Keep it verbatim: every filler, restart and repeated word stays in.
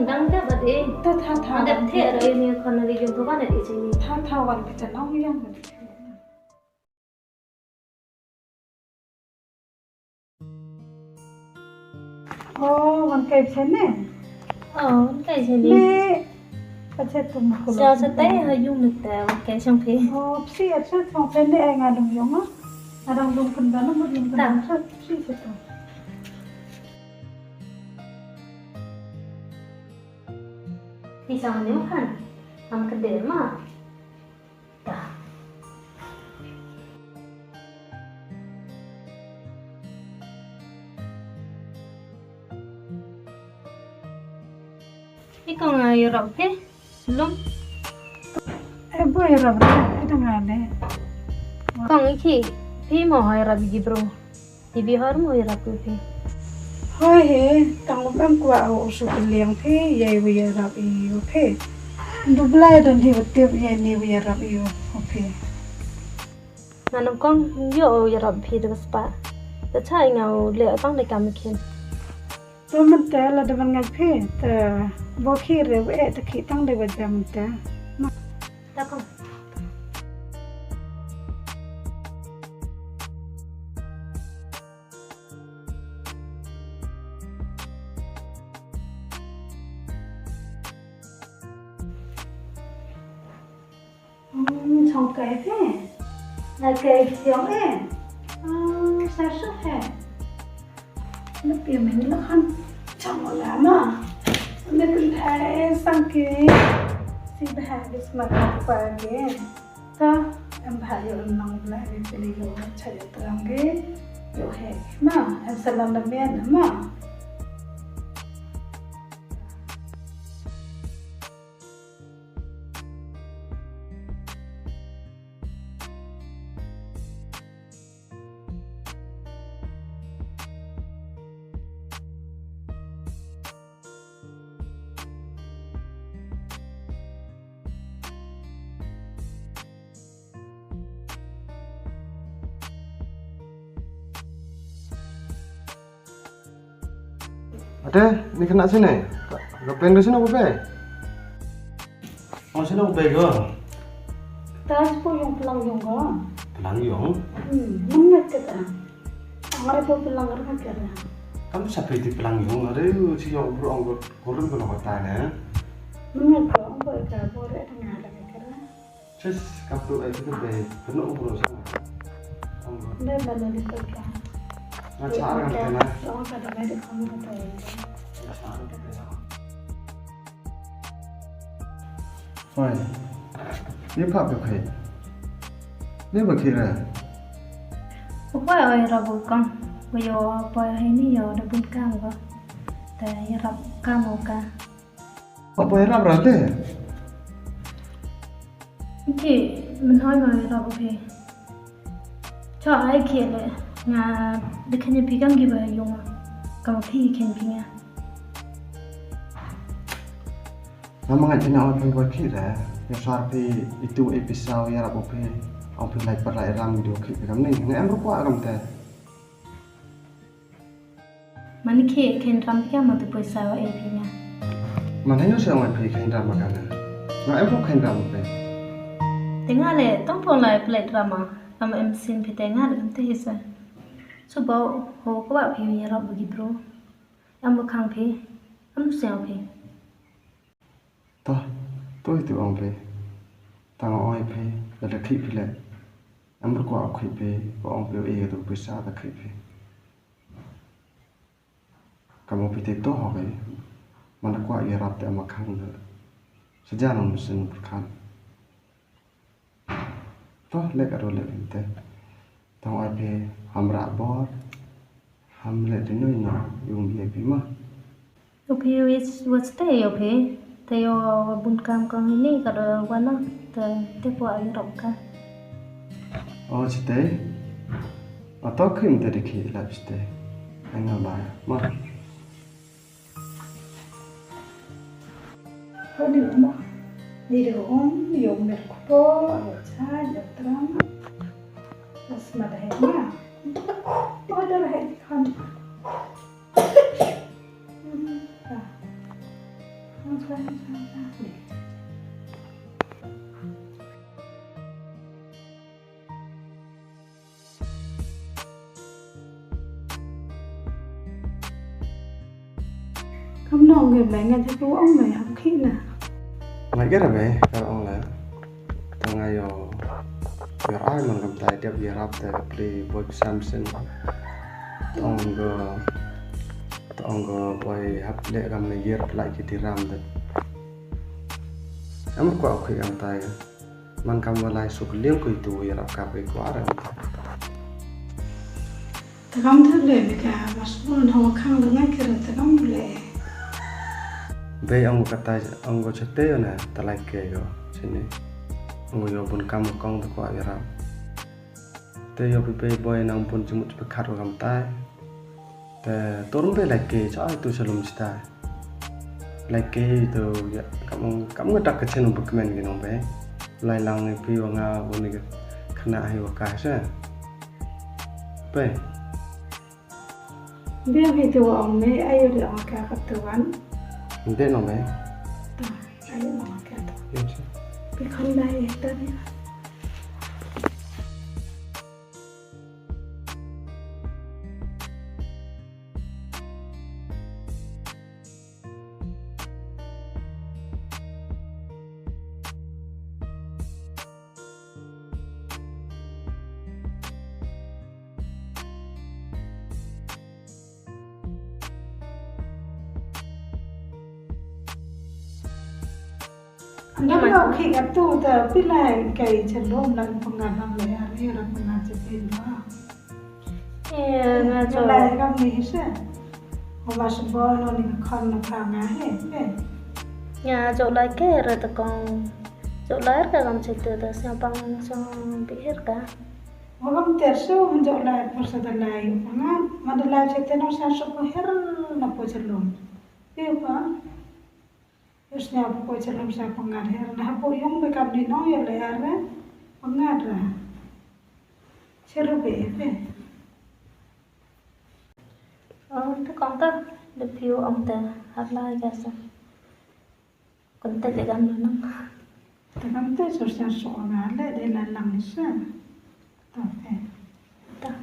Dang dep bad i. Ta tha tha. Dep the ro ini khon ri yung to ban i chini. Tha tha wan pita nong yang bad i. Oh, wan kai chene. Oh, wan kai chene. Ne. Ka chet tum ko. Sa sa tai ha yung ne ta wan kai chang phi. Oh, phi a chet tum phi ne nga lum yung ah. Nga dang lum kan ban mo yung kan. Phi chet tum. Phi sang ni kan. Am kan de ma. Ta. Iko nga ïarap phi. Lum. Eh, bo ïarap re, eh, dang ale. Kong iki, phi mo ïarap igi bro. Ibi hor mo ïarap phi. Hoi he, tang u bang kwah u su keliang phi, ïa u ïarap ïa u phi. Ndu Blai don hi u tip ïa ni u ïarap ïa u phi. Nga nang kong ïa u ïarap phi da ka spah. Da cha nga u leh tang da kam khin. To mynta la da ban ngait phi, ta bo khi re u eh ta khi tang da ba jam mynta. Ta kong. Hmm, chong kai phi. Na kai phi ong eh. Hmm, sa su he. Na phi men la khan chong la ma. Na kun thai sang ki. Si bha ki sma ka pa ki. Ta em bha ïa u nong Blai ni pili ïa u cha ïa trang ki. Ïa u he ma em sa lan da men ma. Ate, ni kena sini. Ka peng de sini apa be? Oh, sini apa be ko? Tas po yung pelang yung ko. Pelang yung? Hmm, mengat kata. Ang ada po pelang kata. Kam sa phi ti pelang yung, ada si yung bro ang ko kurun ko kata ne. Mengat ko, ang ko ka bore tengah lagi kata. Sis, kap tu ai tu be, kenu umur sama. Be bala di peka. Nga char kan tena. Nga char kan tena. Hoi. Ni pa be khai. Ni ba khai ra. Upa oi rabu kang. Uyo pa hai ni yo da bun kang ba. Ta ya rap kang ka. Apa ïarap ra te? Ki mynhoi ma ïarap u phi. Cho ai ki le nga de kane phi kam ki ba yung. Kam phi ken phi nga. Nga ma nga jina oi phi ba ki re. Ya sar phi itu e pisa ïarap u phi. Au phi lai pat lai ram di u ki phi kam ni. Nga em rupa kam te. Mani ki khein ram phi ka ma tu poisa wa e phi nga. Man hayo sa wan phi khein ram ma kana. Nga em phu khein ram phi. Te nga le tong pon la plate ram ma. Am em sin phi te nga le kam te hisa. So ba ho ko wa phi mi rap gi bro. Am bu khang phi. Am sen phi. To, to itu ong phi. Tang ong phi, da da khih phi le. Am bu ko khih phi, ko ong phi e tu poisa da khih phi. Ka mo phi te to ho ke. Mana kwah ïarap te ama khang de. Sajan ong mesin berkat. To lek aro lek te. Tang ai phi ham rak bor. Ham lek de noi no yung bi phi ma. Yo phi wis wat te yo phi. Te yo bun kam kong ini ka do wana. Te te kwah ïarap ka. Oh, sitei. Ato khim te dikhi lap sitei. Ai nga ba ma. Hadi ma. Ni de ong yo mer ko yo cha yo tram. Mas ma de ma. Order hai kan. Hmm, ah. Nong ge bai nga te ko ong bai hap khi na. Nga ge ra bai ka ong la. Ta nga yo. Yo ai man kam tai dep ye rap te ka pli boy Samson. Ta ong go. Ta ong go boy hap le kam ne yer plai ki diram de. Am ko khi kam tai. Man kam wa lai suk liang ko itu ye rap ka bai ko ara. Ta kam te le be ka mas bun hawa khang le ngai kira ta kam le. Bei ang kata ang go chete yo na ta lai ke yo sini. Ang yo bun kam kong ta ko ye rap. Te yo pi bei boy nang bun jimut pe khat kam tai. Te turun be lai ke cha ai tu salum chita. Lai ke tu ya kam kam nga tak kachin um bekmen ke nong be. Lai lang ni pi wa nga bun ni khana hi wa ka sa. Be. Be hi tu wa ong me ayo de ong ka ka tu wan. Be nong be. Ta ayo ong ka tu. Yes. Bi khon dai ta ni. Nda lo khi ka tu ta pilai kai chalom lang pangan lang le ani ra pangan chapin ba. Nga jo lai kam ni se. Oma sbo no ni khon na ka nga he. Nga jo lai ke ra ta kong. Jo lai ka kam chete ta sa pang sa bihir ka. Wa kam ter so mun jo lai por sa da lai pangan ma da lai chete no sa so ko her na po chalom. Pi pa. Yus nya pukoi chalum sa pangat her na hapu yung be kam ni nong yo le her re pangat ra. Cheru be be. Oh, te kong ta de piu ong te hat lai ka sa. Kon te de gam nang. Te kam te sur sa so nga le de la lang sa. Ta pe. Ta.